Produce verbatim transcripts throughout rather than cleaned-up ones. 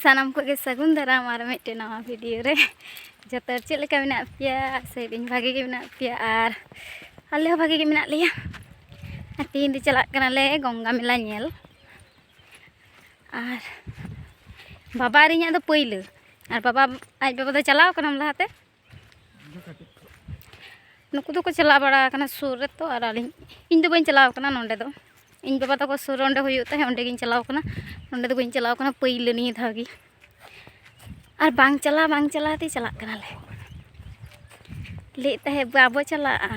ᱥᱟᱱᱟᱢ ᱠᱚᱜᱮ ᱥᱟᱹᱜᱩᱱ ᱫᱟᱨᱟᱢ ᱟᱨ ᱢᱤᱫᱴᱮᱱ ᱱᱟᱣᱟ ᱵᱷᱤᱰᱤᱭᱳ ᱨᱮ᱾ ᱡᱚᱛᱚ ᱦᱚᱲ ᱪᱮᱫ ᱞᱮᱠᱟ ᱢᱮᱱᱟᱜ ᱯᱮᱭᱟ? ᱥᱮ ᱤᱧ ᱵᱷᱟᱜᱮ ᱜᱮ ᱢᱮᱱᱟᱜ ᱯᱮᱭᱟ ᱟᱨ ᱟᱞᱮ ᱦᱚᱸ ᱵᱷᱟᱜᱮ ᱜᱮ ᱢᱮᱱᱟᱜ ᱞᱮᱭᱟ᱾ ᱟᱨ ᱛᱤᱦᱤᱧ ᱫᱚ ᱪᱟᱞᱟᱜ ᱠᱟᱱᱟᱞᱮ ᱜᱚᱝᱜᱟ ᱢᱮᱞᱟ ᱧᱮᱞ᱾ ᱟᱨ ᱵᱟᱵᱟ ᱟᱨ ᱤᱧᱟᱹᱜ ᱫᱚ ᱯᱟᱹᱭᱞᱟᱹ᱾ ᱟᱨ ᱵᱟᱵᱟ, ᱟᱡ ᱵᱟᱵᱟ ᱫᱚ ᱪᱟᱞᱟᱣ ᱠᱟᱱᱟᱢ ᱞᱟᱦᱟᱛᱮ? ᱱᱩᱠᱩ ᱫᱚᱠᱚ ᱪᱟᱞᱟᱣ ᱵᱟᱲᱟ ᱟᱠᱟᱱᱟ ᱥᱩᱨ ᱨᱮᱛᱚ, ᱟᱨ ᱟᱹᱞᱤᱧ, ᱤᱧ ᱫᱚ ᱵᱟᱹᱧ ᱪᱟᱞᱟᱣ ᱟᱠᱟᱱᱟ ᱱᱚᱸᱰᱮ ᱫᱚ᱾ ᱤᱧ ᱵᱟᱵᱟ ᱛᱟᱠᱚ ᱥᱩᱨ ᱨᱮ ᱚᱸᱰᱮ ᱦᱩᱭᱩᱜ ᱛᱟᱦᱮᱸᱫ, ᱚᱸᱰᱮ ᱜᱤᱧ ᱪᱟᱞᱟᱣ ᱟᱠᱟᱱᱟ᱾ ᱱᱚᱸᱰᱮ ᱫᱚ ᱵᱟᱹᱧ ᱪᱟᱞᱟᱣ ᱟᱠᱟᱱᱟ, ᱯᱟᱹᱭᱞᱟᱹ ᱱᱤᱭᱟᱹ ᱫᱷᱟᱣ ᱜᱮ᱾ ᱟᱨ ᱵᱟᱝ ᱪᱟᱞᱟᱣ, ᱵᱟᱝ ᱪᱟᱞᱟᱣ ᱛᱮ ᱪᱟᱞᱟᱜ ᱠᱟᱱᱟᱞᱮ᱾ ᱞᱟᱹᱭᱮᱫ ᱛᱟᱦᱮᱸᱫ ᱵᱟᱵᱚ ᱪᱟᱞᱟᱜᱼᱟ,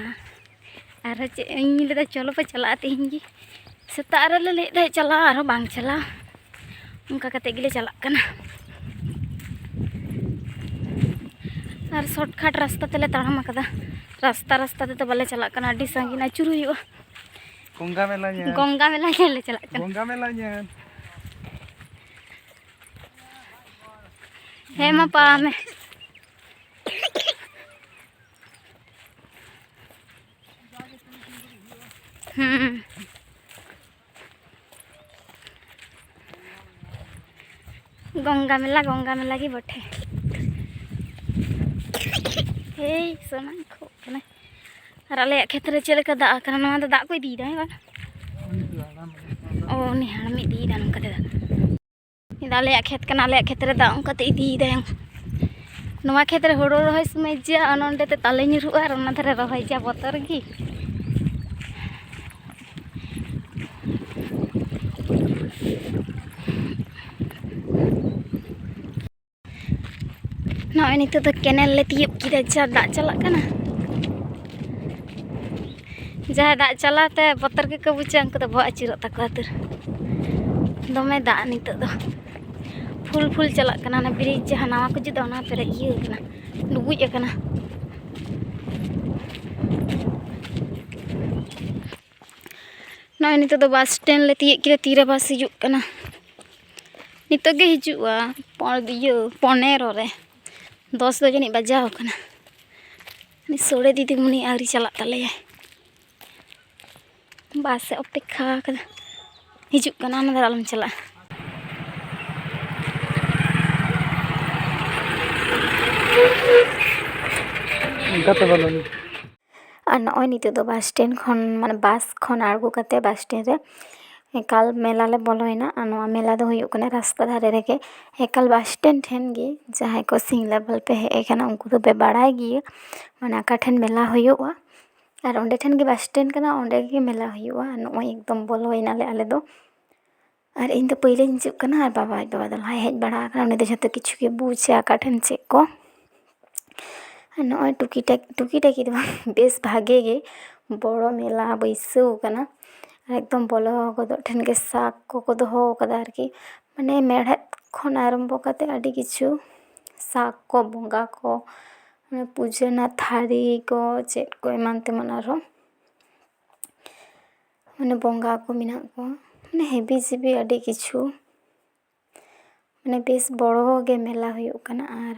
ᱟᱨᱦᱚᱸ ᱪᱮᱫ ᱤᱧ ᱞᱟᱹᱭᱫᱟ, ᱪᱚᱞᱚ ᱯᱮ ᱪᱟᱞᱟᱜᱼᱟ ᱛᱮᱦᱮᱧ ᱜᱮ᱾ ᱥᱮᱛᱟᱜ ᱨᱮᱞᱮ ᱞᱟᱹᱭᱮᱫ ᱛᱟᱦᱮᱸᱫ ᱪᱟᱞᱟᱣ, ᱟᱨᱦᱚᱸ ᱵᱟᱝ ᱪᱟᱞᱟᱣ᱾ ᱚᱱᱠᱟ ᱠᱟᱛᱮ ᱜᱮᱞᱮ ᱪᱟᱞᱟᱜ ᱠᱟᱱᱟ᱾ ᱟᱨ ᱥᱚᱨᱴᱠᱟᱴ ᱨᱟᱥᱛᱟ ᱛᱮᱞᱮ ᱛᱟᱲᱟᱢ ᱟᱠᱟᱫᱟ᱾ ᱨᱟᱥᱛᱟ ᱨᱟᱥᱛᱟ ᱛᱮᱫᱚ ᱵᱟᱞᱮ ᱪᱟᱞᱟᱜ ᱠᱟᱱᱟ, ᱟᱹᱰᱤ ᱥᱟᱺᱜᱤᱧ ᱟᱹᱪᱩᱨ ᱦᱩᱭᱩᱜᱼᱟ᱾ ᱜᱚᱝᱜᱟ ᱢᱮᱞᱟ ᱧᱮᱞ᱾ ᱜᱚᱝᱜᱟ ᱢᱮᱞᱟ ᱧᱮᱞ ᱞᱮ ᱪᱟᱞᱟᱜ ᱠᱟᱱᱟ᱾ ᱜᱚᱝᱜᱟ ᱢᱮᱞᱟ ᱧᱮᱞ᱾ ᱦᱮᱸ ᱢᱟ ᱯᱟᱲᱟᱜ ᱢᱮ᱾ ᱦᱩᱸ᱾ ᱜᱚᱝᱜᱟ ᱢᱮᱞᱟ, ᱜᱚᱝᱜᱟ ᱢᱮᱞᱟ ᱜᱮ ᱵᱚᱴᱷᱮ᱾ ᱦᱮᱭ ᱥᱚᱱᱟ ᱠᱷᱩᱜ ᱠᱟᱱᱟᱭ᱾ ᱟᱨ ᱟᱞᱮᱭᱟᱜ ᱠᱷᱮᱛ ᱨᱮ ᱪᱮᱫ ᱞᱮᱠᱟ ᱫᱟᱜ ᱟᱠᱟᱱᱟ, ᱱᱚᱣᱟ ᱫᱚ ᱫᱟᱜ ᱠᱚ ᱤᱫᱤᱭᱮᱫᱟ, ᱦᱮᱸ ᱵᱟᱝ? ᱚ, ᱩᱱᱤ ᱦᱟᱲᱟᱢ ᱤᱫᱤᱭᱮᱫᱟ ᱱᱚᱝᱠᱟ ᱛᱮᱫᱚ᱾ ᱱᱤᱭᱟᱹ ᱫᱚ ᱟᱞᱮᱭᱟᱜ ᱠᱷᱮᱛ ᱠᱟᱱᱟ, ᱟᱞᱮᱭᱟᱜ ᱠᱷᱮᱛ ᱨᱮ ᱫᱟᱜ ᱚᱱᱠᱟᱛᱮ ᱤᱫᱤᱭᱮᱫᱟᱭ᱾ ᱱᱚᱣᱟ ᱠᱷᱮᱛ ᱨᱮ ᱦᱳᱲᱳ ᱨᱚᱦᱚᱭ ᱥᱚᱢᱚᱭ ᱡᱟ ᱱᱚᱸᱰᱮ ᱛᱮ ᱛᱟᱞᱮ ᱧᱩᱨᱦᱩᱜᱼᱟ, ᱟᱨ ᱚᱱᱟ ᱫᱷᱟᱨᱮ ᱨᱚᱦᱚᱭ ᱡᱟ ᱵᱚᱛᱚᱨ ᱜᱮ᱾ ᱱᱚᱜᱼᱚᱭ ᱱᱤᱛᱚᱜ ᱫᱚ ᱠᱮᱱᱮᱞ ᱞᱮ ᱛᱤᱭᱳᱜ ᱠᱮᱫᱟ, ᱡᱟ ᱫᱟᱜ ᱪᱟᱞᱟᱜ ᱠᱟᱱᱟ᱾ ᱡᱟᱦᱟᱸᱭ ᱫᱟᱜ ᱪᱟᱞᱟᱣ ᱛᱮ ᱵᱚᱛᱚᱨ ᱜᱮᱠᱚ ᱵᱩᱡᱟ, ᱩᱱᱠᱩ ᱫᱚ ᱵᱚᱦᱚᱜ ᱟᱹᱪᱩᱨᱚᱜ ᱛᱟᱠᱚᱣᱟ ᱩᱛᱟᱹᱨ᱾ ᱫᱚᱢᱮ ᱫᱟᱜ ᱱᱤᱛᱚᱜ ᱫᱚ, ᱯᱷᱩᱞ ᱯᱷᱩᱞ ᱪᱟᱞᱟᱜ ᱠᱟᱱᱟ᱾ ᱚᱱᱟ ᱵᱨᱤᱡᱽ ᱡᱟᱦᱟᱸ ᱱᱟᱣᱟ ᱠᱚ ᱡᱩᱛᱟ, ᱚᱱᱟ ᱯᱮᱨᱮᱡ ᱤᱭᱟᱹ ᱠᱟᱱᱟ, ᱰᱩᱵᱩᱡ ᱟᱠᱟᱱᱟ᱾ ᱱᱚᱜᱼᱚᱭ ᱱᱤᱛᱚᱜ ᱫᱚ ᱵᱟᱥ ᱥᱴᱮᱱᱰ ᱞᱮ ᱛᱤᱭᱳᱜ ᱠᱮᱫᱟ, ᱛᱤᱨᱮ ᱵᱟᱥ ᱦᱤᱡᱩᱜ ᱠᱟᱱᱟ᱾ ᱱᱤᱛᱚᱜ ᱜᱮ ᱦᱤᱡᱩᱜᱼᱟ, ᱯᱚ-, ᱤᱭᱟᱹ, ᱯᱚᱱᱮᱨᱚ ᱨᱮ, ᱫᱚᱥ ᱫᱚ ᱡᱟᱹᱱᱤᱡ ᱵᱟᱡᱟᱣ ᱠᱟᱱᱟ᱾ ᱩᱱᱤ ᱥᱳᱲᱮ ᱫᱤᱫᱤᱢᱩᱱᱤ ᱟᱹᱣᱨᱤ ᱪᱟᱞᱟᱜ ᱛᱟᱞᱮᱭᱟᱭ, ᱵᱟᱥ ᱮ ᱚᱯᱮᱠᱠᱷᱟ ᱠᱟᱫᱟ, ᱦᱤᱡᱩᱜ ᱠᱟᱱᱟ, ᱚᱱᱟ ᱫᱷᱟᱨᱮ ᱟᱞᱚᱢ ᱪᱟᱞᱟᱜᱼᱟ᱾ ᱠᱟᱛᱮ ᱵᱚᱞᱚᱱ᱾ ᱟᱨ ᱱᱚᱜᱼᱚᱭ ᱱᱤᱛᱚᱜ ᱫᱚ ᱵᱟᱥ ᱥᱴᱮᱱᱰ ᱠᱷᱚᱱ, ᱢᱟᱱᱮ, ᱵᱟᱥ ᱠᱷᱚᱱ ᱟᱬᱜᱚ ᱠᱟᱛᱮ ᱵᱟᱥ ᱥᱴᱮᱱᱰ ᱨᱮ ᱮᱠᱟᱞ ᱢᱮᱞᱟ ᱞᱮ ᱵᱚᱞᱚᱭᱮᱱᱟ᱾ ᱟᱨ ᱱᱚᱣᱟ ᱢᱮᱞᱟ ᱫᱚ ᱦᱩᱭᱩᱜ ᱠᱟᱱᱟ ᱨᱟᱥᱛᱟ ᱫᱷᱟᱨᱮ ᱨᱮᱜᱮ, ᱮᱠᱟᱞ ᱵᱟᱥ ᱥᱴᱮᱱᱰ ᱴᱷᱮᱱ ᱜᱮ᱾ ᱡᱟᱦᱟᱸᱭ ᱠᱚ ᱥᱤᱧ ᱞᱮᱵᱮᱞ ᱯᱮ ᱦᱮᱡ ᱟᱠᱟᱱᱟ, ᱩᱱᱠᱩ ᱫᱚᱯᱮ ᱵᱟᱲᱟᱭ ᱜᱮᱭᱟ, ᱢᱟᱱᱮ, ᱚᱠᱟ ᱴᱷᱮᱱ ᱢᱮᱞᱟ ᱦᱩᱭᱩᱜᱼᱟ᱾ ᱟᱨ ᱚᱸᱰᱮ ᱴᱷᱮᱱ ᱜᱮ ᱵᱟᱥ ᱥᱴᱮᱱᱰ ᱠᱟᱱᱟ, ᱚᱸᱰᱮ ᱜᱮ ᱢᱮᱞᱟ ᱦᱩᱭᱩᱜᱼᱟ᱾ ᱟᱨ ᱱᱚᱜᱼᱚᱭ ᱮᱠᱫᱚᱢ ᱵᱚᱞᱚᱭᱮᱱᱟᱞᱮ ᱟᱞᱮ ᱫᱚ᱾ ᱟᱨ ᱤᱧ ᱫᱚ ᱯᱟᱹᱭᱞᱟᱹᱧ ᱦᱤᱡᱩᱜ ᱠᱟᱱᱟ, ᱟᱨ ᱵᱟᱵᱟ, ᱟᱡ ᱵᱟᱵᱟ ᱫᱚ ᱞᱟᱦᱟᱭ ᱦᱮᱡ ᱵᱟᱲᱟ ᱟᱠᱟᱱᱟ᱾ ᱩᱱᱤ ᱫᱚ ᱡᱷᱚᱛᱚ ᱠᱤᱪᱷᱩ ᱜᱮ ᱵᱩᱡᱟ, ᱚᱠᱟ ᱴᱷᱮᱱ ᱪᱮᱫ ᱠᱚ᱾ ᱟᱨ ᱱᱚᱜᱼᱚᱭ ᱴᱩᱠᱤ ᱴᱟᱠ-, ᱴᱩᱠᱤ ᱴᱟᱠᱤ ᱫᱚ ᱵᱟᱝ, ᱵᱮᱥ ᱵᱷᱟᱜᱮ ᱜᱮ ᱵᱚᱲᱚ ᱢᱮᱞᱟ ᱵᱟᱹᱭᱥᱟᱹᱣ ᱠᱟᱱᱟ᱾ ᱟᱨ ᱮᱠᱫᱚᱢ ᱵᱚᱞᱚ ᱜᱚᱫᱚᱜ ᱴᱷᱮᱱ ᱜᱮ ᱥᱟᱠ ᱠᱚᱠᱚ ᱫᱚᱦᱚ ᱟᱠᱟᱫᱟ ᱟᱨᱠᱤ, ᱢᱟᱱᱮ, ᱢᱮᱲᱦᱮᱫ ᱠᱷᱚᱱ ᱟᱨᱟᱢᱵᱚ ᱠᱟᱛᱮ ᱟᱹᱰᱤ ᱠᱤᱪᱷᱩ ᱥᱟᱠ ᱠᱚ, ᱵᱚᱸᱜᱟ ᱠᱚ, ᱢᱟᱱᱮ, ᱯᱩᱡᱟᱹ ᱨᱮᱱᱟᱜ ᱛᱷᱟᱹᱨᱤ ᱠᱚ, ᱪᱮᱫ ᱠᱚ ᱮᱢᱟᱱ ᱛᱮᱢᱟᱱ ᱟᱨᱦᱚᱸ, ᱢᱟᱱᱮ, ᱵᱚᱸᱜᱟ ᱠᱚ ᱢᱮᱱᱟᱜ ᱠᱚᱣᱟ, ᱢᱟᱱᱮ, ᱦᱮᱵᱤ ᱡᱮᱵᱤ ᱟᱹᱰᱤ ᱠᱤᱪᱷᱩ, ᱢᱟᱱᱮ, ᱵᱮᱥ ᱵᱚᱲᱚ ᱜᱮ ᱢᱮᱞᱟ ᱦᱩᱭᱩᱜ ᱠᱟᱱᱟ᱾ ᱟᱨ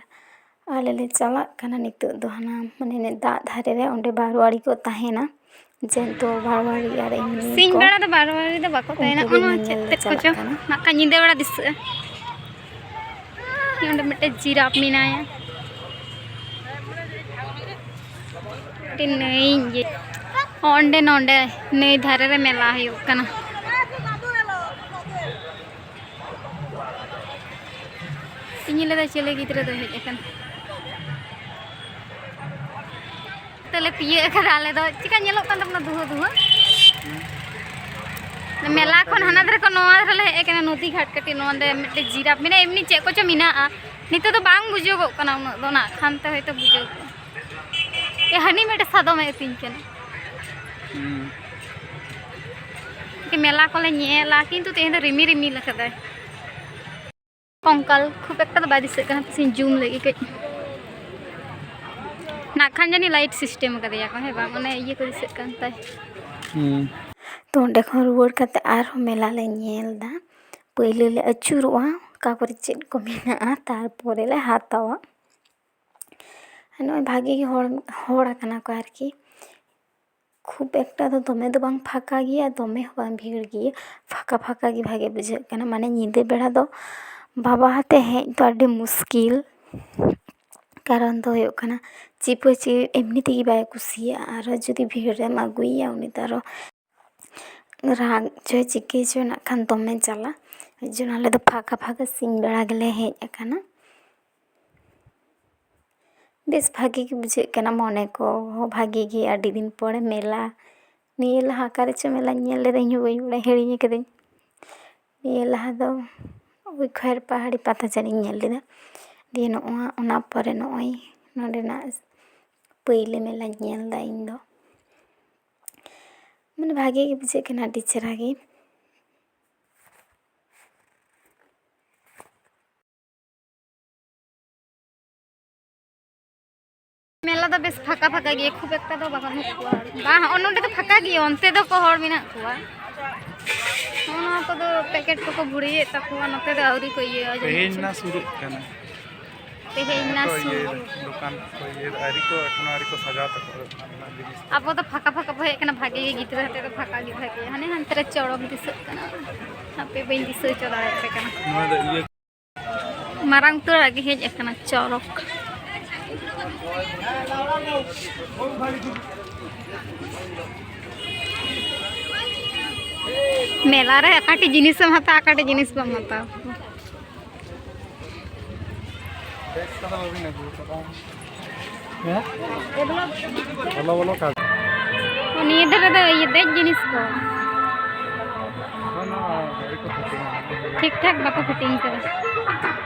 ᱟᱞᱮ ᱞᱮ ᱪᱟᱞᱟᱜ ᱠᱟᱱᱟ ᱱᱤᱛᱚᱜ ᱫᱚ ᱦᱟᱱᱟ, ᱢᱟᱱᱮ, ᱫᱟᱜ ᱫᱷᱟᱨᱮ ᱨᱮ, ᱚᱸᱰᱮ ᱵᱟᱨᱣᱟᱲᱤ ᱠᱚ ᱛᱟᱦᱮᱱᱟ, ᱡᱮᱦᱮᱛᱩ ᱵᱟᱨᱣᱟᱲᱤ ᱟᱨ ᱮᱢᱱᱤ ᱥᱤᱧ ᱠᱚ, ᱵᱮᱲᱟ ᱫᱚ ᱵᱟᱨᱣᱟᱲᱤ ᱫᱚ ᱵᱟᱠᱚ ᱛᱟᱦᱮᱱᱟ, ᱩᱱᱠᱩ ᱜᱮ ᱚᱱᱟ ᱧᱮᱧᱮᱞ ᱪᱮᱫ ᱞᱮ ᱛᱮᱫ ᱪᱟᱞᱟᱜ ᱠᱚᱪᱚ ᱠᱟᱱᱟ᱾ ᱱᱟᱜ ᱠᱷᱟᱱ ᱧᱤᱫᱟᱹ ᱵᱮᱲᱟ ᱫᱤᱥᱟᱹᱜᱼᱟ᱾ ᱚᱸᱰᱮ ᱢᱤᱫᱴᱮᱡ ᱡᱤᱨᱟᱯ ᱢᱮᱱᱟᱭᱟ᱾ ᱢᱤᱫᱴᱮᱱ ᱱᱟᱹᱭ, ᱤᱭᱟᱹ, ᱚᱸᱰᱮ ᱱᱚᱸᱰᱮ ᱱᱟᱹᱭ ᱫᱷᱟᱨᱮ ᱨᱮ ᱢᱮᱞᱟ ᱦᱩᱭᱩᱜ ᱠᱟᱱᱟ᱾ ᱤᱧ ᱞᱟᱹᱭᱫᱟ ᱪᱤᱞᱤ ᱜᱤᱫᱽᱨᱟᱹ ᱫᱚ ᱦᱮᱡ ᱟᱠᱟᱱᱟ᱾ ᱛᱮᱞᱮ ᱛᱤᱭᱟᱹᱜ ᱟᱠᱟᱫᱟ ᱟᱞᱮ ᱫᱚ᱾ ᱪᱮᱠᱟ ᱧᱮᱞᱚᱜ ᱠᱟᱱ ᱛᱟᱵᱚᱱᱟ ᱫᱷᱩᱣᱟᱹ ᱫᱷᱩᱣᱟᱹ? ᱢᱮᱞᱟ ᱠᱷᱚᱱ ᱦᱟᱱᱟ ᱫᱷᱟᱨᱮ ᱠᱷᱚᱱ ᱱᱚᱣᱟ ᱫᱷᱟᱨᱮ ᱞᱮ ᱦᱮᱡ ᱟᱠᱟᱱᱟ, ᱱᱚᱫᱤ ᱜᱷᱟᱴ ᱠᱟᱹᱴᱤᱡ᱾ ᱱᱚᱣᱟ ᱫᱚ ᱢᱤᱫᱴᱮᱡ ᱡᱤᱨᱟᱯ ᱢᱮᱱᱟᱜᱼᱟ, ᱮᱢᱱᱤ ᱪᱮᱫ ᱠᱚᱪᱚ ᱢᱮᱱᱟᱜᱼᱟ᱾ ᱱᱤᱛᱚᱜ ᱫᱚ ᱵᱟᱝ ᱵᱩᱡᱩᱜᱚᱜ ᱠᱟᱱᱟ ᱩᱱᱟᱹᱜ ᱫᱚ, ᱱᱟᱜ ᱠᱷᱟᱱ ᱛᱮ ᱦᱚᱭᱛᱳ ᱵᱩᱡᱩᱜᱚᱜᱼᱟ᱾ ᱮ, ᱦᱟᱹᱱᱤ ᱢᱤᱫᱴᱮᱡ ᱥᱟᱫᱚᱢᱮ ᱟᱹᱛᱤᱧ ᱠᱟᱱᱟ᱾ ᱦᱩᱸ᱾ ᱢᱮᱞᱟ ᱠᱚᱞᱮ ᱧᱮᱞᱟ, ᱠᱤᱱᱛᱩ ᱛᱮᱦᱮᱧ ᱫᱚ ᱨᱤᱢᱤᱞ ᱨᱤᱢᱤᱞ ᱟᱠᱟᱫᱟᱭ᱾ ᱠᱚᱝᱠᱟᱞ ᱠᱷᱩᱵ ᱮᱠᱴᱟ ᱫᱚ ᱵᱟᱭ ᱫᱤᱥᱟᱹᱜ ᱠᱟᱱᱟ, ᱛᱤᱥᱤᱧ ᱡᱩᱢ ᱞᱮᱜᱮ ᱠᱟᱹᱡ᱾ ᱱᱟᱜ ᱠᱷᱟᱱ ᱡᱟᱹᱱᱤᱡ ᱞᱟᱭᱤᱴ ᱥᱤᱥᱴᱮᱢ ᱠᱟᱫᱮᱭᱟ ᱠᱚ, ᱦᱮᱸ ᱵᱟᱝ? ᱚᱱᱮ ᱤᱭᱟᱹ ᱠᱚ ᱫᱤᱥᱟᱹᱜ ᱠᱟᱱ ᱛᱟᱭ᱾ ᱦᱩᱸ᱾ ᱛᱚ, ᱚᱸᱰᱮ ᱠᱷᱚᱱ ᱨᱩᱣᱟᱹᱲ ᱠᱟᱛᱮ ᱟᱨᱦᱚᱸ ᱢᱮᱞᱟ ᱞᱮ ᱧᱮᱞ ᱮᱫᱟ᱾ ᱯᱟᱹᱭᱞᱟᱹ ᱞᱮ ᱟᱹᱪᱩᱨᱚᱜᱼᱟ, ᱚᱠᱟ ᱠᱚᱨᱮ ᱪᱮᱫ ᱠᱚ ᱢᱮᱱᱟᱜᱼᱟ, ᱛᱟᱨᱯᱚᱨᱮ ᱞᱮ ᱦᱟᱛᱟᱣᱟ᱾ ᱟᱨ ᱱᱚᱜᱼᱚᱭ ᱵᱷᱟᱜᱮ ᱜᱮ ᱦᱚᱲ, ᱦᱚᱲ ᱟᱠᱟᱱᱟ ᱠᱚ ᱟᱨᱠᱤ᱾ ᱠᱷᱩᱵ ᱮᱠᱴᱟ ᱫᱚ ᱫᱚᱢᱮ ᱫᱚ ᱵᱟᱝ ᱯᱷᱟᱸᱠᱟ ᱜᱮᱭᱟ, ᱫᱚᱢᱮ ᱦᱚᱸ ᱵᱟᱝ ᱵᱷᱤᱲ ᱜᱮᱭᱟ, ᱯᱷᱟᱸᱠᱟ ᱯᱷᱟᱸᱠᱟ ᱜᱮ ᱵᱷᱟᱜᱮ ᱵᱩᱡᱷᱟᱹᱜ ᱠᱟᱱᱟ᱾ ᱢᱟᱱᱮ, ᱧᱤᱫᱟᱹ ᱵᱮᱲᱟ ᱫᱚ ᱵᱟᱵᱟ ᱟᱛᱮ ᱦᱮᱡ ᱫᱚ ᱟᱹᱰᱤ ᱢᱩᱥᱠᱤᱞ᱾ ᱠᱟᱨᱚᱱ ᱫᱚ ᱦᱩᱭᱩᱜ ᱠᱟᱱᱟ, ᱪᱤᱯᱟᱹ ᱪᱤᱯ ᱮᱢᱱᱤ ᱛᱮᱜᱮ ᱵᱟᱭ ᱠᱩᱥᱤᱭᱟᱜᱼᱟ, ᱟᱨᱚ ᱡᱩᱫᱤ ᱵᱷᱤᱲ ᱨᱮᱢ ᱟᱹᱜᱩᱭᱮᱭᱟ, ᱩᱱᱤ ᱫᱚ ᱟᱨᱚ ᱨᱟᱜᱽ ᱪᱚᱭ ᱪᱤᱠᱟᱹ ᱪᱚᱭ ᱱᱟᱜ ᱠᱷᱟᱱ ᱫᱚᱢᱮ ᱡᱟᱞᱟ᱾ ᱮᱭ ᱡᱚᱱᱱᱚ ᱟᱞᱮ ᱫᱚ ᱯᱷᱟᱸᱠᱟ ᱯᱷᱟᱸᱠᱟ ᱥᱤᱧ ᱵᱮᱲᱟ ᱜᱮᱞᱮ ᱦᱮᱡ ᱟᱠᱟᱱᱟ᱾ ᱵᱮᱥ ᱵᱷᱟᱜᱮ ᱜᱮ ᱵᱩᱡᱷᱟᱹᱜ ᱠᱟᱱᱟ ᱢᱚᱱᱮ ᱠᱚ, ᱵᱷᱟᱜᱮ ᱜᱮ, ᱟᱹᱰᱤ ᱫᱤᱱ ᱯᱚᱨᱮ ᱢᱮᱞᱟ᱾ ᱱᱤᱭᱟᱹ ᱞᱟᱦᱟ ᱚᱠᱟ ᱨᱮᱪᱚ ᱢᱮᱞᱟᱧ ᱧᱮᱞ ᱞᱮᱫᱟ, ᱤᱧ ᱦᱚᱸ ᱵᱟᱹᱧ ᱵᱟᱲᱟᱭᱟ, ᱦᱤᱲᱤᱧ ᱟᱠᱟᱫᱟᱹᱧ᱾ ᱱᱤᱭᱟᱹ ᱞᱟᱦᱟ ᱫᱚ ᱳᱭ ᱠᱷᱚᱭᱮᱨ ᱯᱟᱦᱟᱲᱤ ᱯᱟᱛᱟ ᱡᱟᱹᱱᱤᱡ ᱤᱧ ᱧᱮᱞ ᱞᱮᱫᱟ᱾ ᱫᱤᱭᱮ ᱱᱚᱜᱼᱚᱭ ᱚᱱᱟ ᱯᱚᱨᱮ ᱱᱚᱜᱼᱚᱭ ᱱᱚᱰᱮᱱᱟᱜ ᱯᱟᱹᱭᱞᱟᱹ ᱢᱮᱞᱟᱧ ᱧᱮᱞ ᱮᱫᱟ ᱤᱧ ᱫᱚ᱾ ᱢᱟᱱᱮ ᱵᱷᱟᱜᱮ ᱜᱮ ᱵᱩᱡᱷᱟᱹᱜ ᱠᱟᱱᱟ, ᱟᱹᱰᱤ ᱪᱮᱦᱨᱟ ᱜᱮ᱾ ᱢᱮᱞᱟ ᱫᱚ ᱵᱮᱥ ᱯᱷᱟᱸᱠᱟ ᱯᱷᱟᱸᱠᱟ ᱜᱮᱭᱟ, ᱠᱷᱩᱵ ᱮᱠᱴᱟ ᱫᱚ ᱵᱟᱹᱱᱩᱜ ᱠᱚᱣᱟ᱾ ᱵᱟᱝ, ᱦᱚᱸᱜᱼᱚ ᱱᱚᱰᱮ ᱫᱚ ᱯᱷᱟᱸᱠᱟ ᱜᱮᱭᱟ, ᱚᱱᱛᱮ ᱫᱚ ᱠᱚ ᱦᱚᱲ ᱢᱮᱱᱟᱜ ᱠᱚᱣᱟ᱾ ᱦᱚᱸᱜᱼᱚ ᱱᱚᱣᱟ ᱠᱚᱫᱚ ᱯᱮᱠᱮᱴ ᱠᱚᱠᱚ ᱵᱷᱩᱲᱤᱭᱮᱫ ᱛᱟᱠᱚᱣᱟ, ᱱᱚᱛᱮ ᱫᱚ ᱟᱹᱣᱨᱤ ᱠᱚ ᱤᱭᱟᱹᱭᱟ ᱡᱟᱹᱱᱤᱡ ᱛᱮᱦᱮᱧ ᱪᱚᱝ᱾ ᱱᱟ ᱥᱩᱨᱩᱜ ᱠᱟᱱᱟ᱾ ᱛᱮᱦᱮᱧ ᱱᱟ ᱠᱚ ᱤᱭᱟᱹ ᱥᱩᱨ᱾ ᱫᱚᱠᱟᱱ ᱠᱚ ᱤᱭᱟᱹ ᱟᱹᱣᱨᱤ ᱠᱚ, ᱮᱠᱷᱚᱱᱳ ᱟᱹᱣᱨᱤ ᱠᱚ ᱥᱟᱡᱟᱣ ᱛᱟᱠᱚᱣᱟ ᱫᱚᱠᱟᱱ ᱨᱮᱱᱟᱜ ᱡᱤᱱᱤᱥ ᱠᱚ᱾ ᱟᱵᱚ ᱫᱚ ᱯᱷᱟᱸᱠᱟ ᱯᱷᱟᱸᱠᱟ ᱵᱚ ᱦᱮᱡ ᱠᱟᱱᱟ, ᱵᱷᱟᱜᱮ ᱜᱮ ᱜᱤᱫᱽᱨᱟᱹ ᱦᱟᱛᱮ ᱫᱚ ᱯᱷᱟᱸᱠᱟ ᱜᱮ ᱵᱷᱟᱜᱮᱭᱟ᱾ ᱦᱟᱱᱮ ᱦᱟᱱᱛᱮ ᱨᱮ ᱪᱚᱲᱚᱠ ᱫᱤᱥᱟᱹᱜ ᱠᱟᱱᱟ, ᱦᱟᱯᱮ ᱵᱟᱹᱧ ᱫᱤᱥᱟᱹ ᱦᱚᱪᱚ ᱫᱟᱲᱮᱭᱟᱯᱮ ᱠᱟᱱᱟ᱾ ᱱᱚᱣᱟ ᱫᱚ ᱤᱭᱟᱹ ᱢᱟᱨᱟᱝ ᱩᱛᱟᱹᱨᱟᱜ ᱜᱮ ᱦᱮᱡ ᱟᱠᱟᱱᱟ ᱪᱚᱨᱚᱠ᱾ ᱢᱮᱞᱟ ᱨᱮ ᱚᱠᱟᱴᱤᱡ ᱡᱤᱱᱤᱥ ᱮᱢ ᱦᱟᱛᱟᱣᱟ, ᱚᱠᱟᱴᱤᱡ ᱡᱤᱱᱤᱥ ᱵᱟᱢ ᱦᱟᱛᱟᱣᱟ᱾ ᱦᱮᱸ? ᱵᱚᱞᱚ ᱵᱚᱞᱚ ᱠᱟᱜ᱾ ᱱᱤᱭᱟᱹ ᱫᱷᱟᱨᱮ ᱫᱚ ᱤᱭᱟᱹ ᱫᱮᱡ ᱡᱤᱱᱤᱥ ᱠᱚ᱾ ᱵᱟᱹᱱᱩᱜᱼᱟ, ᱟᱹᱣᱨᱤ ᱠᱚ ᱯᱷᱤᱴᱤᱝᱟ᱾ ᱴᱷᱤᱠ ᱴᱷᱟᱠ ᱵᱟᱠᱚ ᱯᱷᱤᱴᱤᱝ ᱠᱟᱫᱟ᱾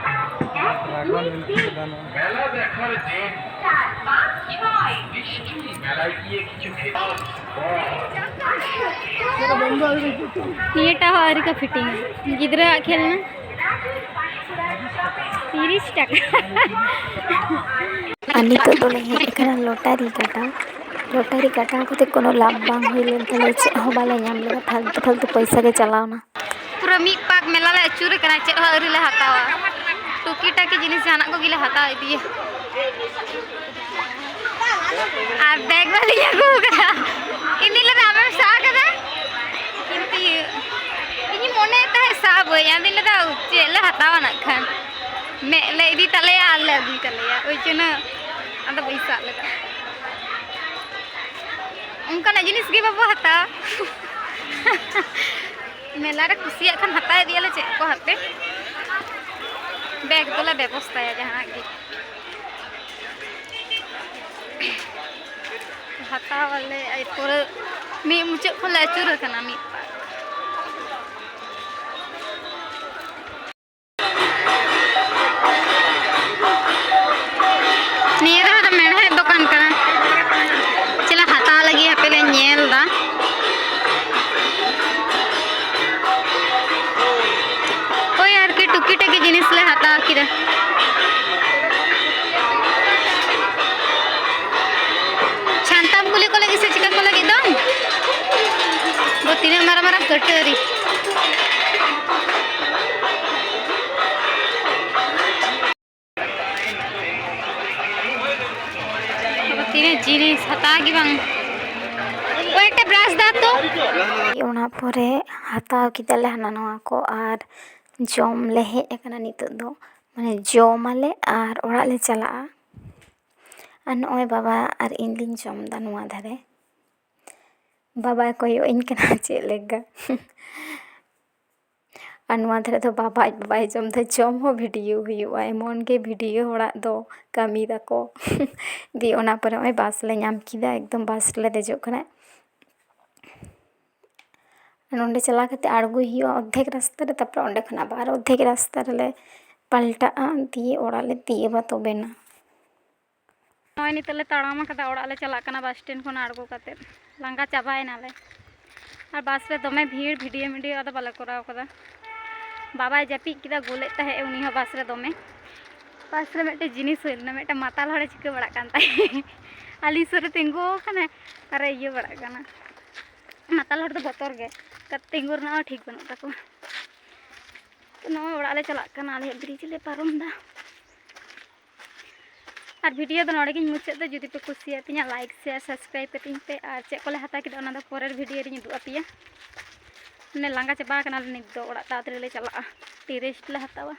ᱰᱨᱟᱜᱚᱱ ᱢᱮᱱᱟᱜ ᱠᱟᱫᱟ ᱱᱚᱣᱟ᱾ ᱱᱤᱭᱟᱹᱴᱟᱜ ᱦᱚᱸ ᱟᱹᱣᱨᱤ ᱠᱚ ᱯᱷᱤᱴᱤᱝᱟ᱾ ᱜᱤᱫᱽᱨᱟᱹᱣᱟᱜ ᱠᱷᱮᱞᱱᱟ᱾ ᱛᱤᱨᱤᱥ ᱴᱟᱠᱟ᱾ ᱟᱨ ᱱᱤᱛᱚᱜ ᱫᱚᱞᱮ ᱦᱮᱡ ᱟᱠᱟᱱᱟ ᱞᱚᱴᱟᱨᱤ ᱠᱟᱴᱟᱣ᱾ ᱞᱚᱴᱟᱨᱤ ᱠᱟᱴᱟᱣ ᱠᱟᱛᱮ ᱠᱳᱱᱳ ᱞᱟᱵᱷ ᱵᱟᱝ ᱦᱩᱭ ᱞᱮᱱ ᱛᱟᱞᱮᱭᱟ, ᱪᱮᱫ ᱦᱚᱸ ᱵᱟᱞᱮ ᱧᱟᱢ ᱞᱮᱫᱟ, ᱯᱷᱟᱞᱛᱩ ᱯᱷᱟᱞᱛᱩ ᱯᱚᱭᱥᱟ ᱜᱮ ᱪᱟᱞᱟᱣᱱᱟ᱾ ᱯᱩᱨᱟᱹ ᱢᱤᱫ ᱯᱟᱠ ᱢᱮᱞᱟ ᱞᱮ ᱟᱹᱪᱩᱨ ᱟᱠᱟᱱᱟ, ᱪᱮᱫ ᱦᱚᱸ ᱟᱹᱣᱨᱤ ᱞᱮ ᱦᱟᱛᱟᱣᱟ᱾ ᱴᱩᱠᱤ ᱴᱟᱠᱤ ᱡᱤᱱᱤᱥ ᱡᱟᱦᱟᱱᱟᱜ ᱠᱚᱜᱮ ᱞᱮ ᱦᱟᱛᱟᱣ ᱤᱫᱤᱭᱟ᱾ ᱟᱨ ᱵᱮᱜᱽ ᱵᱟᱹᱞᱤᱧ ᱟᱹᱜᱩ ᱟᱠᱟᱫᱟ᱾ ᱤᱧ ᱫᱩᱧ ᱞᱟᱹᱭᱫᱟ ᱟᱢᱮᱢ ᱥᱟᱵ ᱟᱠᱟᱫᱟ, ᱠᱤᱱᱛᱩ ᱤᱧᱤᱧ ᱢᱚᱱᱮᱭᱮᱫ ᱛᱟᱦᱮᱸᱫ ᱥᱟᱵ ᱟᱹᱧ, ᱟᱫᱚᱧ ᱞᱟᱹᱭᱫᱟ ᱪᱮᱫ ᱞᱮ ᱦᱟᱛᱟᱣᱟ ᱱᱟᱜ ᱠᱷᱟᱱ᱾ ᱢᱮᱫ ᱞᱮ ᱤᱫᱤ ᱛᱟᱞᱮᱭᱟ ᱟᱨ ᱞᱮ ᱟᱹᱜᱩᱭ ᱛᱟᱞᱮᱭᱟ, ᱳᱭ ᱡᱚᱱᱱᱚ ᱟᱫᱚ ᱵᱟᱹᱧ ᱥᱟᱵ ᱞᱮᱫᱟ᱾ ᱚᱱᱠᱟᱱᱟᱜ ᱡᱤᱱᱤᱥ ᱜᱮ ᱵᱟᱵᱚ ᱦᱟᱛᱟᱣᱟ᱾ ᱢᱮᱞᱟ ᱨᱮ ᱠᱩᱥᱤᱭᱟᱜ ᱠᱷᱟᱱ ᱦᱟᱛᱟᱣ ᱤᱫᱤᱭᱟᱞᱮ, ᱪᱮᱫ ᱠᱚ ᱦᱟᱯᱮ, ᱵᱮᱜᱽ ᱫᱚᱞᱮ ᱵᱮᱵᱚᱥᱛᱟᱭᱟ ᱡᱟᱦᱟᱱᱟᱜ ᱜᱮ᱾ ᱦᱟᱛᱟᱣ ᱟᱞᱮ, ᱮᱨᱯᱚᱨᱮ ᱢᱤᱫ ᱢᱩᱪᱟᱹᱫ ᱠᱷᱚᱱ ᱞᱮ ᱟᱹᱪᱩᱨ ᱟᱠᱟᱱᱟ ᱢᱤᱫ ᱯᱟᱨᱠ᱾ ᱱᱤᱭᱟᱹ ᱫᱚ ᱢᱮᱬᱦᱮᱫ ᱫᱚᱠᱟᱱ ᱠᱟᱱᱟ᱾ ᱪᱮᱫ ᱞᱮ ᱦᱟᱛᱟᱣ ᱞᱟᱹᱜᱤᱫ ᱦᱟᱯᱮ ᱞᱮ ᱧᱮᱞ ᱮᱫᱟ᱾ ᱳᱭ ᱟᱨᱠᱤ ᱴᱩᱠᱤ ᱴᱟᱠᱤ ᱡᱤᱱᱤᱥ ᱞᱮ ᱦᱟᱛᱟᱣ ᱠᱮᱫᱟ᱾ ᱪᱷᱟᱱᱛᱟᱢ ᱠᱩᱞᱤ ᱠᱚ ᱞᱟᱹᱜᱤᱫ ᱥᱮ ᱪᱤᱠᱟ ᱠᱚ ᱞᱟᱹᱜᱤᱫ ᱫᱚ? ᱵᱚ ᱛᱤᱱᱟᱹᱜ ᱢᱟᱨᱟᱝ ᱢᱟᱨᱟᱝ ᱠᱟᱹᱴᱟᱹᱨᱤ᱾ ᱛᱤᱱᱟᱹᱜ ᱡᱤᱱᱤᱥ ᱦᱟᱛᱟᱣ ᱜᱮ ᱵᱟᱝ᱾ ᱠᱚᱭᱮᱠᱴᱟ ᱵᱨᱟᱥ ᱫᱟ ᱛᱚ᱾ ᱚᱱᱟ ᱯᱚᱨᱮ ᱦᱟᱛᱟᱣ ᱠᱮᱫᱟᱞᱮ ᱦᱟᱱᱟ ᱱᱚᱣᱟ ᱠᱚ ᱟᱨ ᱡᱚᱢ ᱞᱮ ᱦᱮᱡ ᱟᱠᱟᱱᱟ ᱱᱤᱛᱚᱜ ᱫᱚ᱾ ᱢᱟᱱᱮ ᱡᱚᱢᱟᱞᱮ ᱟᱨ ᱚᱲᱟᱜ ᱞᱮ ᱪᱟᱞᱟᱜᱼᱟ᱾ ᱟᱨ ᱱᱚᱜᱼᱚᱭ ᱵᱟᱵᱟ ᱟᱨ ᱤᱧ ᱞᱤᱧ ᱡᱚᱢ ᱮᱫᱟ ᱱᱚᱣᱟ ᱫᱷᱟᱨᱮ᱾ ᱵᱟᱵᱟᱭ ᱠᱚᱭᱚᱜ ᱟᱹᱧ ᱠᱟᱱᱟ ᱪᱮᱫ ᱞᱮᱠᱟ᱾ ᱟᱨ ᱱᱚᱣᱟ ᱫᱷᱟᱨᱮ ᱫᱚ ᱵᱟᱵᱟ ᱟᱡ ᱵᱟᱵᱟᱭ ᱡᱚᱢ ᱮᱫᱟ, ᱡᱚᱢ ᱦᱚᱸ ᱵᱷᱤᱰᱤᱭᱳ ᱦᱩᱭᱩᱜᱼᱟ, ᱮᱢᱚᱱ ᱜᱮ ᱵᱷᱤᱰᱤᱭᱳ ᱦᱚᱲᱟᱜ ᱫᱚ ᱠᱟᱹᱢᱤ ᱛᱟᱠᱚ᱾ ᱫᱤᱭᱮ ᱚᱱᱟ ᱯᱚᱨᱮ ᱱᱚᱜᱼᱚᱭ ᱵᱟᱥ ᱞᱮ ᱧᱟᱢ ᱠᱮᱫᱟ, ᱮᱠᱫᱚᱢ ᱵᱟᱥ ᱨᱮᱞᱮ ᱫᱮᱡᱚᱜ ᱠᱟᱱᱟ᱾ ᱱᱚᱸᱰᱮ ᱪᱟᱞᱟᱣ ᱠᱟᱛᱮ ᱟᱬᱜᱚᱭ ᱦᱩᱭᱩᱜᱼᱟ ᱚᱨᱫᱷᱮᱠ ᱨᱟᱥᱛᱟ ᱨᱮ, ᱛᱟᱨᱯᱚᱨᱮ ᱚᱸᱰᱮ ᱠᱷᱚᱱ ᱟᱵᱟᱨ ᱚᱨᱫᱷᱮᱠ ᱨᱟᱥᱛᱟ ᱨᱮᱞᱮ ᱯᱟᱞᱴᱟᱜᱼᱟ, ᱫᱤᱭᱮ ᱚᱲᱟᱜ ᱞᱮ ᱛᱤᱭᱳᱜᱟ ᱛᱚᱵᱮᱱᱟ᱾ ᱱᱚᱜᱼᱚᱭ ᱱᱤᱛᱚᱜ ᱞᱮ ᱛᱟᱲᱟᱢ ᱟᱠᱟᱫᱟ, ᱚᱲᱟᱜ ᱞᱮ ᱪᱟᱞᱟᱜ ᱠᱟᱱᱟ ᱵᱟᱥ ᱥᱴᱮᱱᱰ ᱠᱷᱚᱱ ᱟᱬᱜᱚ ᱠᱟᱛᱮ᱾ ᱞᱟᱸᱜᱟ ᱪᱟᱵᱟᱭᱮᱱᱟᱞᱮ᱾ ᱟᱨ ᱵᱟᱥ ᱨᱮ ᱫᱚᱢᱮ ᱵᱷᱤᱲ, ᱵᱷᱤᱰᱤᱭᱳ ᱢᱤᱰᱤᱭᱳ ᱟᱫᱚ ᱵᱟᱞᱮ ᱠᱚᱨᱟᱣ ᱠᱟᱫᱟ᱾ ᱵᱟᱵᱟᱭ ᱡᱟᱹᱯᱤᱫ ᱠᱮᱫᱟ, ᱜᱳᱞᱮᱫ ᱛᱟᱦᱮᱸᱫ ᱩᱱᱤ ᱦᱚᱸ ᱵᱟᱥ ᱨᱮ ᱫᱚᱢᱮ᱾ ᱵᱟᱥ ᱨᱮ ᱢᱤᱫᱴᱮᱡ ᱡᱤᱱᱤᱥ ᱦᱩᱭ ᱞᱮᱱᱟ, ᱢᱤᱫᱴᱮᱡ ᱢᱟᱛᱟᱞ ᱦᱚᱲᱮ ᱪᱤᱠᱟᱹ ᱵᱟᱲᱟᱜ ᱠᱟᱱ ᱛᱟᱦᱮᱸᱫ᱾ ᱟᱹᱞᱤᱧ ᱥᱩᱨ ᱨᱮ ᱛᱤᱸᱜᱩ ᱟᱠᱟᱱᱟᱭ ᱟᱨᱮ ᱤᱭᱟᱹ ᱵᱟᱲᱟᱜ ᱠᱟᱱᱟ᱾ ᱢᱟᱛᱟᱞ ᱦᱚᱲ ᱫᱚ ᱵᱚᱛᱚᱨ ᱜᱮ, ᱛᱤᱸᱜᱩ ᱨᱮᱱᱟᱜ ᱦᱚᱸ ᱴᱷᱤᱠ ᱵᱟᱹᱱᱩᱜ ᱛᱟᱠᱚᱣᱟ᱾ ᱛᱚ ᱱᱚᱜᱼᱚᱭ ᱚᱲᱟᱜ ᱞᱮ ᱪᱟᱞᱟᱜ ᱠᱟᱱᱟ, ᱟᱞᱮᱭᱟᱜ ᱵᱨᱤᱡᱽ ᱞᱮ ᱯᱟᱨᱚᱢ ᱮᱫᱟ᱾ ᱟᱨ ᱵᱷᱤᱰᱤᱭᱳ ᱫᱚ ᱱᱚᱰᱮ ᱜᱤᱧ ᱢᱩᱪᱟᱹᱫ ᱮᱫᱟ᱾ ᱡᱩᱫᱤ ᱯᱮ ᱠᱩᱥᱤᱭᱟᱜ ᱛᱤᱧᱟ, ᱞᱟᱭᱤᱠ, ᱥᱮᱭᱟᱨ, ᱥᱟᱵᱥᱠᱨᱟᱭᱤᱵ ᱠᱟᱹᱛᱤᱧ ᱯᱮ᱾ ᱟᱨ ᱪᱮᱫ ᱠᱚᱞᱮ ᱦᱟᱛᱟᱣ ᱠᱮᱫᱟ, ᱚᱱᱟ ᱫᱚ ᱯᱚᱨᱮᱨ ᱵᱷᱤᱰᱤᱭᱳ ᱨᱤᱧ ᱩᱫᱩᱜ ᱟᱯᱮᱭᱟ᱾ ᱢᱟᱱᱮ ᱞᱟᱸᱜᱟ ᱪᱟᱵᱟ ᱟᱠᱟᱱᱟᱞᱮ ᱱᱤᱛ ᱫᱚ, ᱚᱲᱟᱜ ᱛᱟᱲᱟᱛᱟᱲᱤ ᱞᱮ ᱪᱟᱞᱟᱜᱼᱟ, ᱴᱤ ᱨᱮᱥᱴ ᱞᱮ ᱦᱟᱛᱟᱣᱟ᱾